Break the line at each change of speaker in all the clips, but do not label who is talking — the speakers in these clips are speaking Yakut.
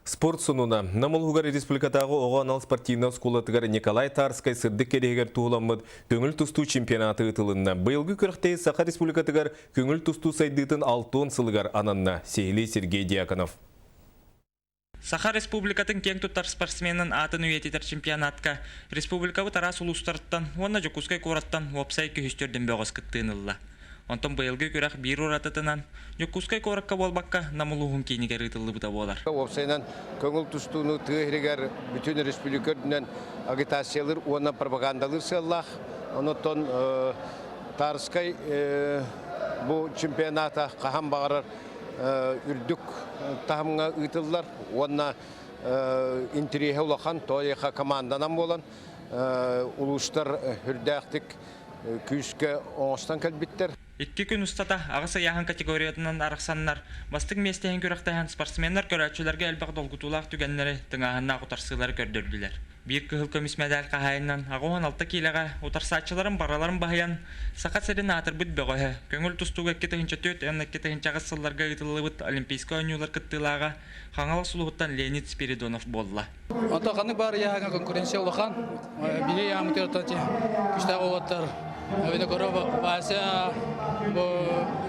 Спорт сонуна. Нам улууһугар республикатааҕы оҕо анал спортивнай оскуолатыгар Николай Тарскай сырдык кэриэһигэр туһуламмыт көҥүл тустуу чемпионата ыытылынна. Быйылгы күрэхтэһии Саха Республикатыгар көҥүл тустуу сайдыытын 60 сылыгар ананна. Сиһилии Сергей Дьяконов.
Саха Республикатын киэҥ туттар спортсменын аатын үйэтитэр чемпионатка республикабыт араас улуустарыттан уонна Дьокуускай куораттан уопсай күһүстүөрдэн бөҕөс кыттыыны ылла. Онтон быйылгы күрэх биир уратытынан Дьокуускай куоракка буолбакка Нам улууһун киинигэр ыытыллыбыта буолар.
Уопсайынан көҥүл тустууну тыа иһигэр бүтүн республика үрдүнэн агитациялыыр уонна пропагандалыыр сыаллаах. Онон Тарскай бу чемпионата хаһан баҕарар үрдүк таһымҥа ыытыллар уонна интириэһэ улахан тоойеха команданан буолан улуустар үрдээхтик күүскэ оҥостон кэлбиттэр.
Икки күн устата аҕыс ыйааһын категориятынан арахсаннар, бастыҥ миэстэһин күрэхтэһэн спортсменнар көрөөччүлэргэ элбэх долгутуулаах түгэннэри, тыҥааһыннаах утарсыылары көрдөрдүлэр. Биир кыһыл көмүс мэдээль хаһаайынынан 86 киилэҕэ утарсааччыларын барыларын баһыйан, Саха сирин аатырбыт бөҕөһө, көҥүл тустууга 2004-2008 сылларга ыытыллыбыт Олимпийскай оонньуулар кыттыылааҕа Хаҥалас улууһуттан Леонид Спиридонов буолла.
Онтон ханнык баар ыйааһыҥҥа конкуренция улахан. Биһи ыйааммытыгар күүстээх уолаттар Винокуров Вася, бу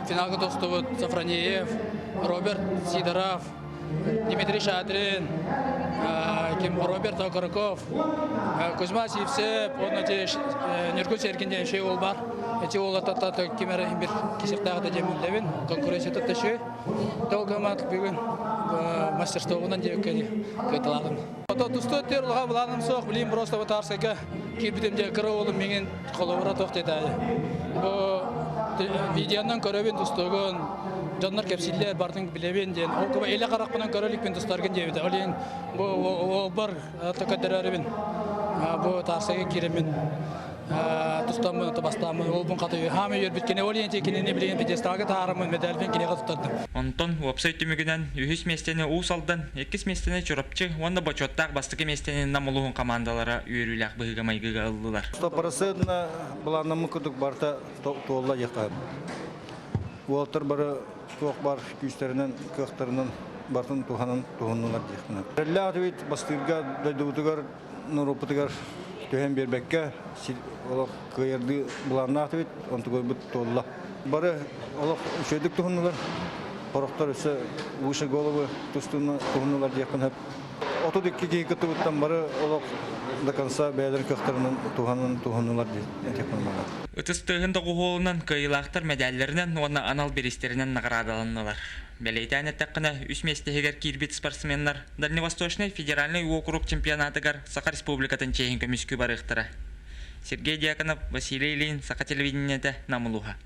финалга тостубут Сафронеев, Роберт Сидоров, Дмитрий Шадрин, ким Роберт Окороков, Кузьма Сивцев, уонна Ньургун Сергин диэн үчүгэй уол баар. Эти уолаттар ким эрэ бир кисихтаах да диэн биллэбин. Конкуренция төшү. Толгамат бүгүн мастерствобунан диэбиккэ кыайталаатым. Ото тустуу өттүгэр улахан былааным суох, билигин просто Татарскайга киирбитим дьэ кыра уолум миҥин холобура туох диэтээйи. Бу видеонан көрөбүн тустуугун, дьоннор кэпсииллэр, бартын билэбин диэн. Ол куба илэ харахпынан көрө иликпин тустаргын диэбитэ. Ол иһин бу уолбар көрдөрөрүбүн бу Тарскайга киирэммин тустаммын, бастааммын, уолбун хата хаамы үөрбүт кини ол иһин кинини билигин пьедесталга таһаараммын медальбин киниэхэ туттардым.
Онтон уопсай түмүгүнэн үһүс миэстэни Уус Алдан, иккис миэстэни Чурапчы уонна бочуоттаах бастакы миэстэни Нам улууһун хамаандалара үөрүүлээх быһыыга-майгыга ыллылар.
Стопроцентно былааннаммыт курдук барыта туолла диэххэ. Уолаттар бары туох баар күүстэринэн, кыахтарынан барытын туһанан туһуннулар диэхпинэ. Эрэллээх этибит бастыырга дойдубутугар норуоппутугар түһэн биэрбэккэ олох кыайардыы былааннаах эбит, онтугуйбут туолла. Бары олох үчүгэйдик туһуннулар, сорохтор өссө выше головы туһуннулар диэхпин сөп. 32 киһи кыттыбыттан бары олох до конца бэйэлэрин кыахтарынан туһанан туһуннулар диэхпин баҕарабын.
Ытыс тыаһын доҕуһуолунан кыайыылаахтар мэдээллэринэн уонна анал бириистэринэн наҕараадаланнылар. Бэлиэтээн эттэххинэ, үс миэстэһигэр киирбит спортсменнар Дальневосточнай федеральнай уокурук чемпионатыгар Саха Республикатын чиэһин көмүскүү барыахтара. Сергей Дьяконов, Василий Ильин, Саха телевидениетэ, Нам улууһа.